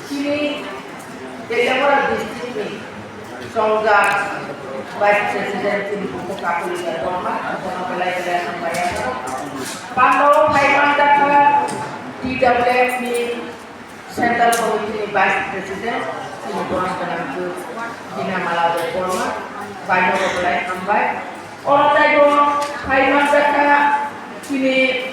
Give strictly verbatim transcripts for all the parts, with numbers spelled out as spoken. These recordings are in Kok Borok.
Chini Teliamura district ni chongjak Vice President chini bukhuk Kakulia Dharma, abono belai belai hambai. Pando phai manjakha T W F ni Central Committee ni Vice President chini borok gwnang Dina Mala Debbarma, baino belai hambai. Oro taibo phai manjakha chini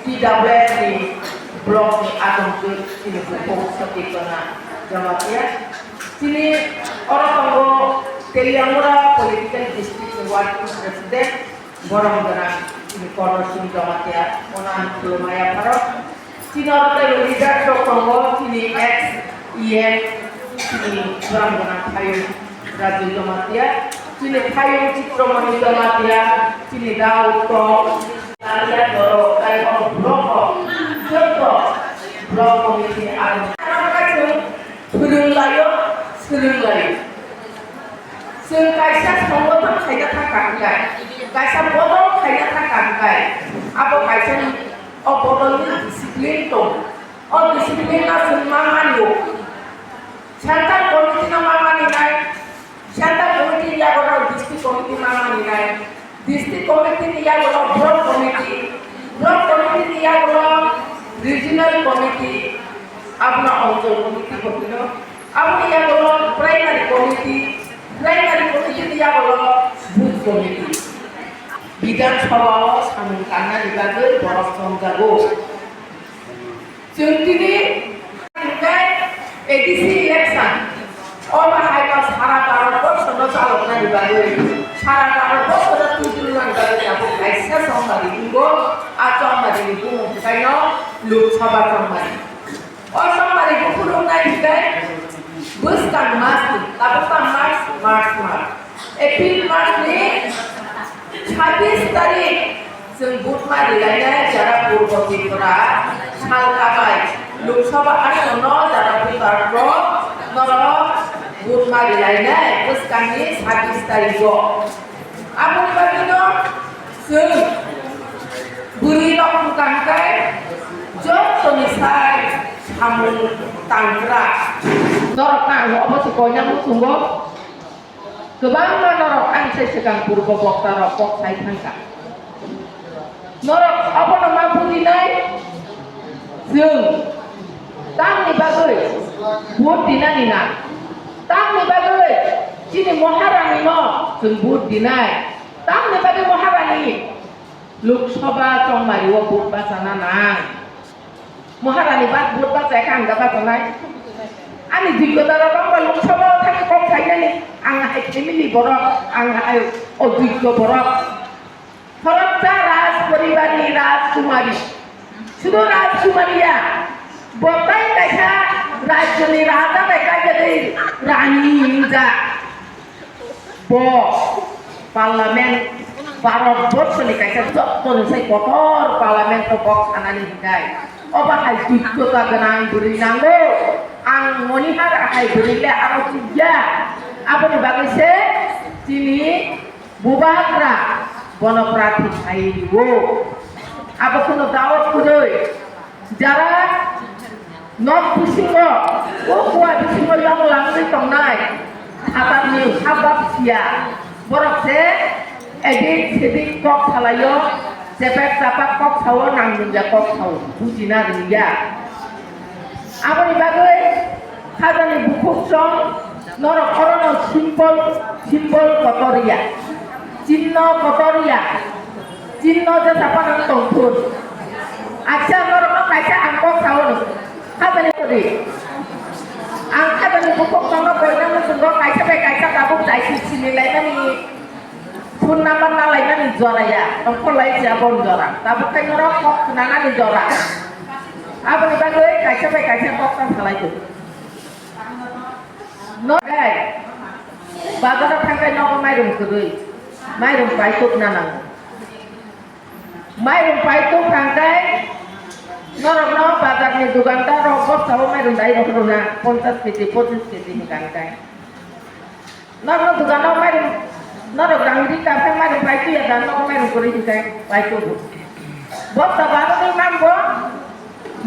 T W F ni block ni adong twi chini bukhuk Satyakana Jamatia. Chini oro tongo Teliamura political district ni working president, borom gwnang chini Kono Singh Jamatia, onan khulumaya pharo. Chini oro tei leader rok tongo, chini ex E M, chini borom gwnang Phayung Raju Jamatia, chini Phayung Chitramani Jamatia, chini Daud tong, Taliya Doro, tei o block o joto block committee ni ang. Phwrwng laio, swrwng laio. Chwng kaisa songothon khaina thang kha hwnkhe, kaisa bodol khaina thang kha hwnkhe, abo kaisa ni, o bodol ni discipline tong. O discipline no chwng ma mani o. Central committee no ma mani nai, central committee ni yago no district committee ma mani nai. District committee ni yagulo block committee, block committee ni yagulo regional committee, abono anchal committee hokino, aboni yagulo primary committee, primary committee ni yagulo booth committee. Bidhan Sabha o samung tangnani bagwi borok chongjago. Chwng tini hwnkhe A D C election, omo hai no sara Bharat borso no chaloknani bagwi, sara Bharat borso no twijloknani bagwi abo kaisa chongmari wngo, a chongmari ni bumung hwnkhe no Lok Sabha chongmari. O chongmari buphuru wngnai hwnkhe bwskang mas ni, tabuk ta March, March, March. April mas ni sabis tarik chwng vote ma rilainai jara Purbo Tripura salka bai Lok Sabha asono jara voter rok norok vote ma rilainai bwskangni sabis tarigo. Aboni bagwino chwng bwrwi rok wngkha hwnkhe jotoni sai samung tangkra. Norok ang obo se koina muchungo. Kwbangma norok ang sai swkang purbo bokta rok kok sai thangkha. Norok abono ma bujinai, chwng tamni bagwi vote dinani na, tamni bagwi chini Maharani no chwng vote dinai, tamni bagwi Maharani Lok Sabha chongmari o vote bachana nang. Maharani bak vote bachai kha ang da bachanai. Ani joggota rok wngkha Lok Sabha o thangwi kok sainani. Ang hai family borok, ang hai o joggyo borok. Khoroksa Raj poribar ni Rajkumari. Sudu Rajkumari ya. Bo tai kaisa rajyo ni raja bai kaisa tei rani wngjak. Bo parliament, Bharat borso ni kaisa joto ni sai kotor parliament o kok sanani hinai. Obo hai joggota gwnang bwrwi nango. Ang monihar hai bwrwi le aro chukya. Aboni bagwi se chini bubagra bono prarthi khai rio. Abo kheno dawat kwrwi. Jara nok bisingo, o kua bisingo yong langwi tongnai, phatarni habab sia, borok se edik sedik kok salaio, chepek chapak kok sao, nangmungya kok sao, bujina rwngya. Aboni bagwi khajani bukhuk chong, norok orono symbol, symbol kotor ya, chinno kotor ya. Chinno je sapanang tongthun. Acha norokno kaisa ang kok sao no. Khajani kodi. Ang khajani bukhuk tongno koina muchungo kaisa bai kaisa tabuk jaisi sini laimani. Phone number na laimani jora ya. Tongkho lai sia bon jora. Tabuk kai norok kok khnanani jora. Aboni bagwi kaisa bai kaisa kok tang salai do. No gai. Bazaro thangkai nogo mairum kwrwi. Mairum paituk nanang. Mairum paituk hwnkhe norokno bazarni dukandar rok bostao mairum dai rok rwna ponchash kg, pochish kg hinka hwnkhe. Norokno dukano mairum, norok rang ri ka khe mairum paituk ya da, nogo mairum kwrwi hinke paituk. Bosta baroni mango.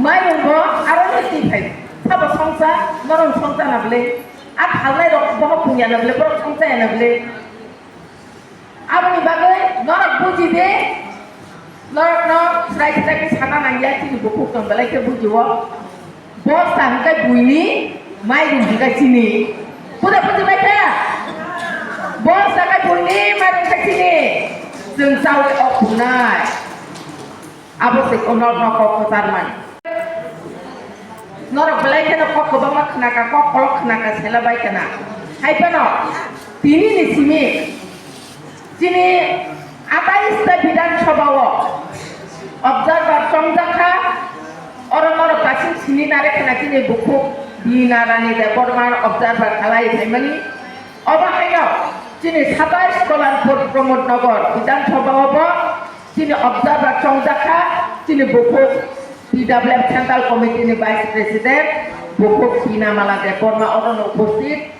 Mairung bo aro no twi phai. Sabo songcha, norok songcha na bwle. A thalnai rok bohok pungya na bwle, borok songcha ya na bwle. Aboni bagwi norok buji de, norok no srai srai khe sana nangya, chini bukhuk tong belai khe buji o. Bosta hwnkhe buini, mairung hwnkhe chini. Buda buji bai khe? Bosta khe buini, mairung khe chini. Chwng chawi o punai. Abo se ko nok nok kok kwchar mani. Norok belai kheno kok kwbangma khna kha, kok kolok khna kha, sela bai khna. Hai phano tini ni simi chini atais ta Bidhan Sabha o observer chongjak kha. Oro norok kasing sini nare khna chini bukhuk Bina Rani Debbarma observer khalai phaimani. Obo haino chini satais Kalanpur Pramod Nagar Bidhan Sabha o bo chini observer chongjak kha, chini bukhuk T W F Central Committee ni Vice President, bukhuk Bina Mala Debbarma oro no upasthit.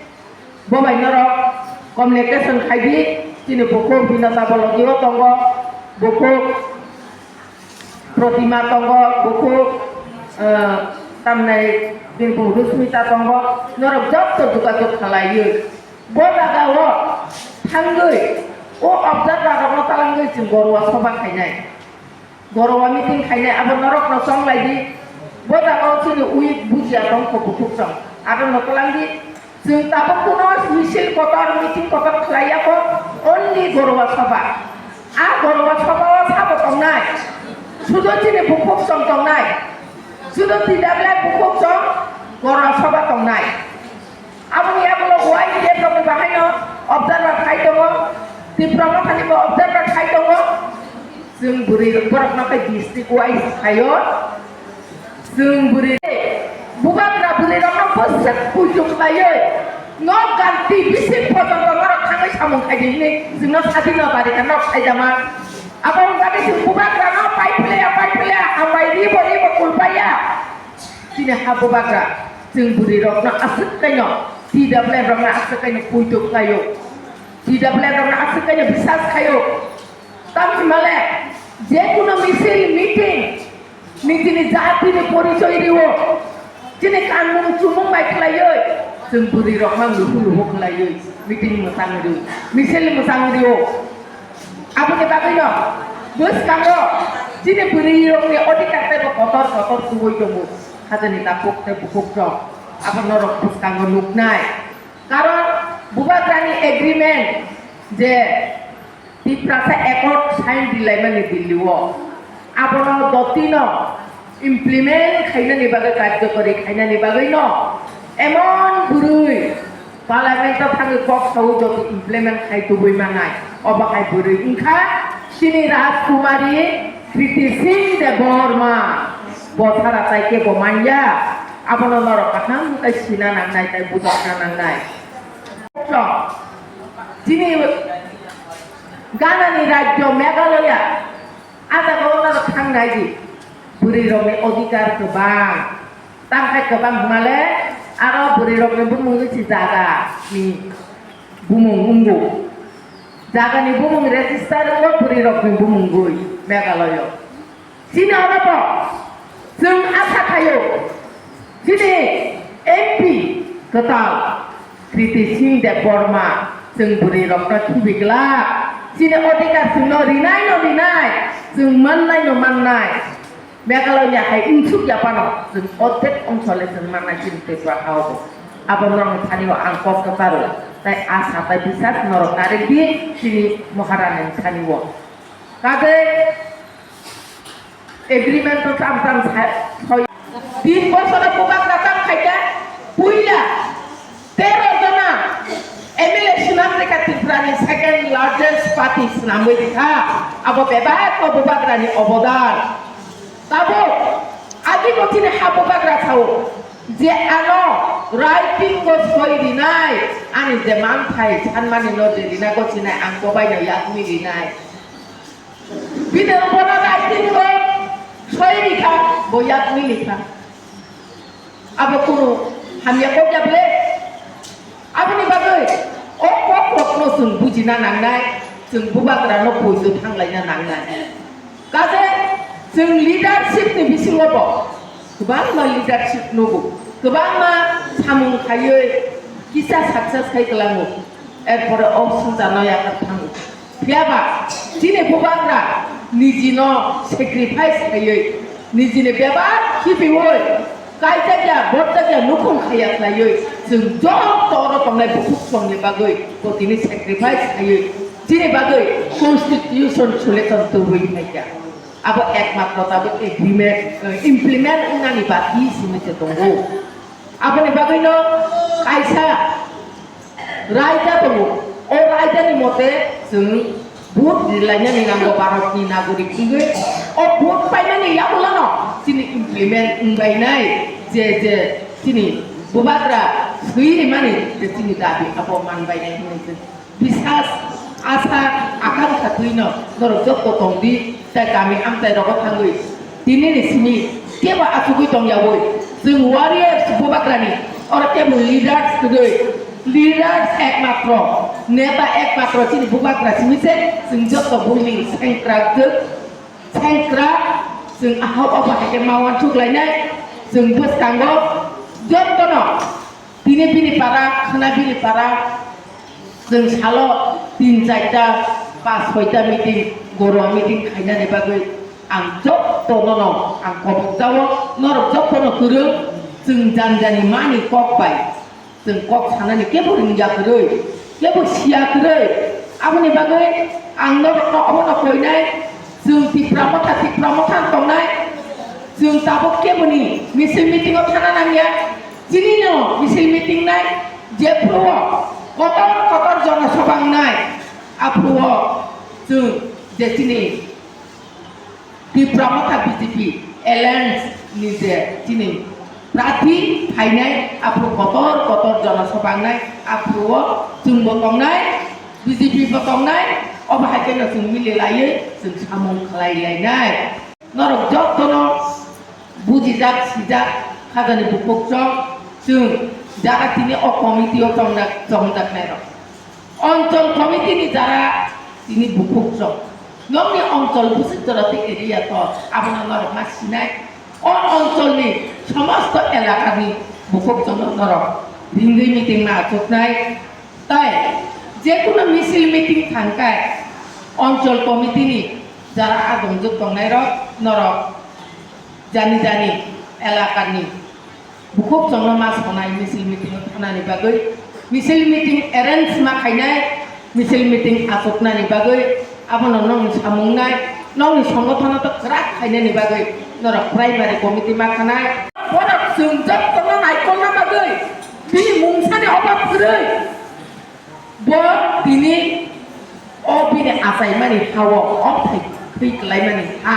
Bo bai norok communication khai di, chini bukhuk Bina Tabologi o tongo, bukhuk Protima tongo, bukhuk, eh, tamnai bini bung Rusmita tongo, norok jotto jogajog khalaiwi. Bo jaga o thangwi, o observer rokno talangwi chwng Gorowa soba khainai. Gorowa meeting khainai, abo norokno chonglai di. Bo jaga o chini ui bujiya tongkho bukhuk chwng. Aro no tlang di. Chwng tabuk kuno misil kotor, meeting kotor khlai ya kho, only Gorowa soba. A Gorowa soba o sabo tongnai. Sudo chini bukhuk chwng tongnai. Sudo T W F bukhuk chwng Gorowa soba tongnai. Aboni yagulo Y T F rokni bahaino observer khai tongo, Tipra Mothani bo observer khai tongo. Chwng bwrwi borokno khe district wise khaio. Chwng bwrwi bubagra bwrwirokno bwswk puitu khlaiwi nok ganti bising pojonto norok thangwi samung khai di hwnwi chwngno sadi no bari kha nok saijama. Aboni bagwi chwng bubagrano pai phlaiya, pai phlaiya, hambai ribo ribo kulpaiya. Chini ha bubagra, chwng bwrwi rokno aswk kaino, T W F rokno aswk kaino puitu khlaio, T W F rokno aswk kaino bisas khaio. Tamni male, je kuno misil, meeting, nijini jatini porichoi rio, chini kanmung chumung bai khlaioi, chwng bwrwi rokno luhu luhu khlaioi, meeting mwchang rio, misil mwchang rio. Aboni bagwino bwskango chini bwrwirokni odhikar teibo kotor kotor tubui tongo. Hajani takhuk tei bukhuk rok abo norok bwskango nuknai. Karon bubagrani agreement je Tiprasa Accord sign rilaimani Delhi o, abono dotino implement khainani bagwi, karjokori khainani bagwino emon bwrwi Parliament o thangwi kok saui joto implement khai tubui manai. Obo hai bwrwi wngkha chini Rajkumari Kriti Singh Debbarma. Bo sara tai kebo manya. Abono norok kaham khe sina nangnai tei bujokna nangnai. Chini Ganani rajyo Meghalaya, a jaga o norok thang nai di. Bwrwi rokni odhikar kwbang. Tangkhai kwbang hwnmale aro bwrwi rokni bumung wngwi si jaga ni bumung wngo. Jaga ni bumung register wngo bwrwi rokni bumung wngwi Meghalaya o. Chini oro bo chwng asa khaio, chini M P kwtal Kriti Singh Debbarma chwng bwrwi rokno khibi glak. Chini odhikar chwngno rinai no rinai, chwng mannai no mannai. Meghalaya hai wngsuk ya phano chwng ordek ongso le chwng mannai chini Tripura ha o bo. Abo norok thani o ang kok kwcharo, tai asa tai bisas norok narwk di chini Maharani thani o. Kage agreement to tam tam sa-, soi. Tin bosor bubagra tam khaikha, puila tero jona M L A swnam rikha Tripura ni second largest party swnamwi rikha. Abo bebak o bubagra ni obodan. Tabuk agi bo chini ha bubagra sao je ano writing o soi rinai, ani je manthai sanmani no je rina gochinai ang bo bai no yakni rinai. Bini bono writing o soi rikha, bo yakni rikha. Abo kunu hamya kok ya bwle? Aboni bagwi o kok rokno chwng bujina nangnai, chwng bubagrano poito thanglaina nangnai. Kaje chwng leadership ni bisingo bo Kwbangma leadership nugo, kwbangma samung khaiwi kisa success khai kwlango, erpore o swngcharno yakar thango. Phiyaba chini bubagra nijino sacrifice khaiwi, nijini bebak khibiwi, kaijakya, botjakya nukhung khaiya khlaiwi, chwng joto oro tongnai bukhuk songni bagwi bo tini sacrifice khaiwi, chini bagwi constitution selection tubui phaikha. Abo ekmatro tabuk agreement, eh, implement wngnani bagwi simi se tongo. Aboni bagwino kaisa raida tongo. O raidani mote chwng vote rilainani nango Bharatni nagorik wngwi. O vote paimani yagulano chini implement wngbainai je, je chini bubagra swi rimani je chini dabi abo manbainai hinwi chwng bisas, asa, akankha twino norok jotto tongdi, tei kami amchai rogo thangwi tinini simi kebo achugwi tongyaui chwng warriors bubagrani oro kebo leaders kwrwi, leaders ekmatro, neta ekmatro chini bubagra simi se chwng jotto buini sengkrak jwk, sengkrak chwng ahok obo hai khe ma uansuk lainai chwng bwskango jottono. Tini bini para, khwna bini para, chwng salo tin charta, pas soita meeting, gorwa meeting khainani bagwi ang jotto nono ang kobok jao, norok jottono kwrwng, chwng jani jani mani kok bai, chwng kok sanani kebo ringya kwrwi, kebo siya kwrwi, aboni bagwi ang norokno obono koinai, chwng Tipra Motha, Tipra Motha tongnai, chwng tabuk keboni misil meeting o thana nangya, Chini no misil meeting nai jephru o kotor kotor jonosabha wngnai, aphru o chwng je chini Tipra Motha B J P alliance ni je chini prarthi phainai aphru kotor kotor jonosabha wngnai, aphru o chwng bo tongnai, B J P bo tongnai, obo hai kheno chwng mili laiwi chwng samung khlai lainai. Norok jottono bujijak, sijak, khajani bukhuk chwng, chwng jara tini o committee o chongjak, chongjaknairok. Onchol committee ni jara tini bukhuk chwng. Nokni onchol bwswk jora tei area to abono norok ma sinai. O oncholni somosto elakani bukhuk chwngno norok ringwi meeting ma achuknai. Tai jekunu misil meeting thangkhe, onchol committee ni jara agomjwk tongnairok norok jani jani elakani bukhuk chwngno ma sonai misil meeting o thanani bagwi, misil meeting arrange ma khainai, misil meeting achuknani bagwi, abono nokni samungnai, nokni songothono to kwrak khainani bagwi norok primary committee ma khanai. Borok chwng jottono naikolna bagwi bini mungsani obab kwrwi. Bo tini o bini achaimani ha-o okthai thwi kwlaimani ha.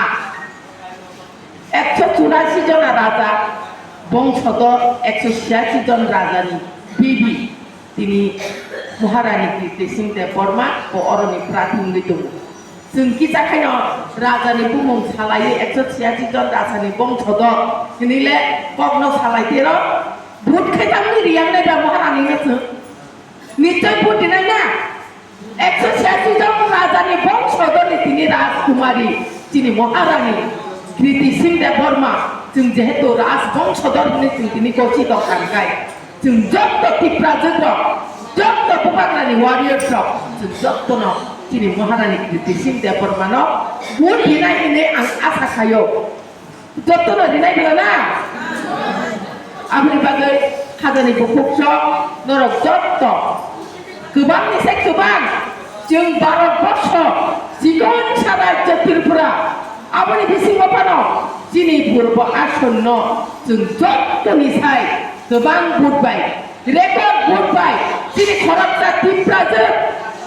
Ekso churasi jona raja bongsodor, ekso chhiyasi jon rajani bibi tini Maharani Kirti Singh Debbarma bo oroni prathi wngwi tongo. Chwng kisa khaino rajani bumung salaiwi ekso chhiyasi jon rajani bongsodor hinwi le kokno salai tero. Vote khe tamni riyangnai ba Maharani no chwng? Nichoi vote rinai na? Ekso chhiyasi jon rajani bongsodorni tini Rajkumari, chini Maharani Kriti Singh Debbarma, chwng jehetu Raj bongsodor hinwi chwng tini kochi tongkha, hwnkhe chwng jotto Tiprajwk rok, jotto Bubagrani warriors rok, chwng jottono chini Maharani Kriti Singh Debbarmano vote rinai hinwi ang asa khaio. Jottono rinai bela na? Aboni bagwi khajani bukhuk chwng norok jotto kwbangni se kwbang chwng Bharat borsho chikon sa rajyo Tripura, aboni bisingo phano chini purbo asonno chwng jottoni sai kwbang vote bai, record vote bai chini khoroksa Tiprajwk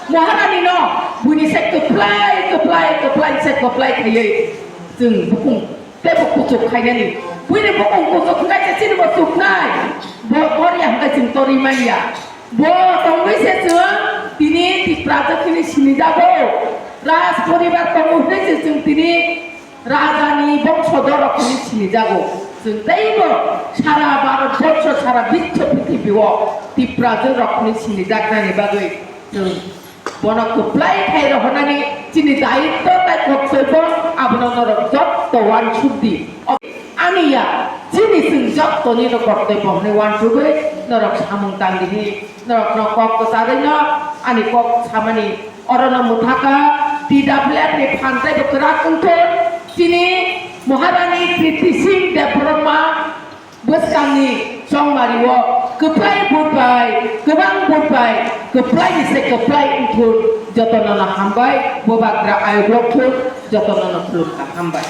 Maharani no buini se kwplai, kwplai, kwplai se kwplai khaiwi chwng bukung Tei bo kuchuk khainani. Buini bukung kuchuk hwnkhe se chini bo chuknai. Bo boriya hwnkhe chwng torwi manya. Bo tongwi se chwng tini Tiprajwk hwnwi sinijago. Raj poribar tongo hwnwi se chwng tini rajani bongsodor rok hwnwi sinijago. Chwng teibo sara Bharat borsho, sara biswo prithibi o Tiprajwk rok hwnwi sinijaknani bagwi chwng Bono kwplai khai rohornani chini daitto tai koksoibo abono norok jotto uansuk di. Ang Ya, chini chwng jottoni no koktoi bo hwnwi uansugwi norok samung tang di hi, norok no kok kwcharwi no ani kok samani oro no mwthaka. T W F ni phan tei bo kwrak wngthun. Chini Maharani Kriti Singh Debbarma bwskangni chongmario kwplai vote bai, kwbang vote bai, kwplai ni se kwplai wngthun. Jotono no hambai, bubagra ayuk lokthun, jotono no khulumkha, hambai.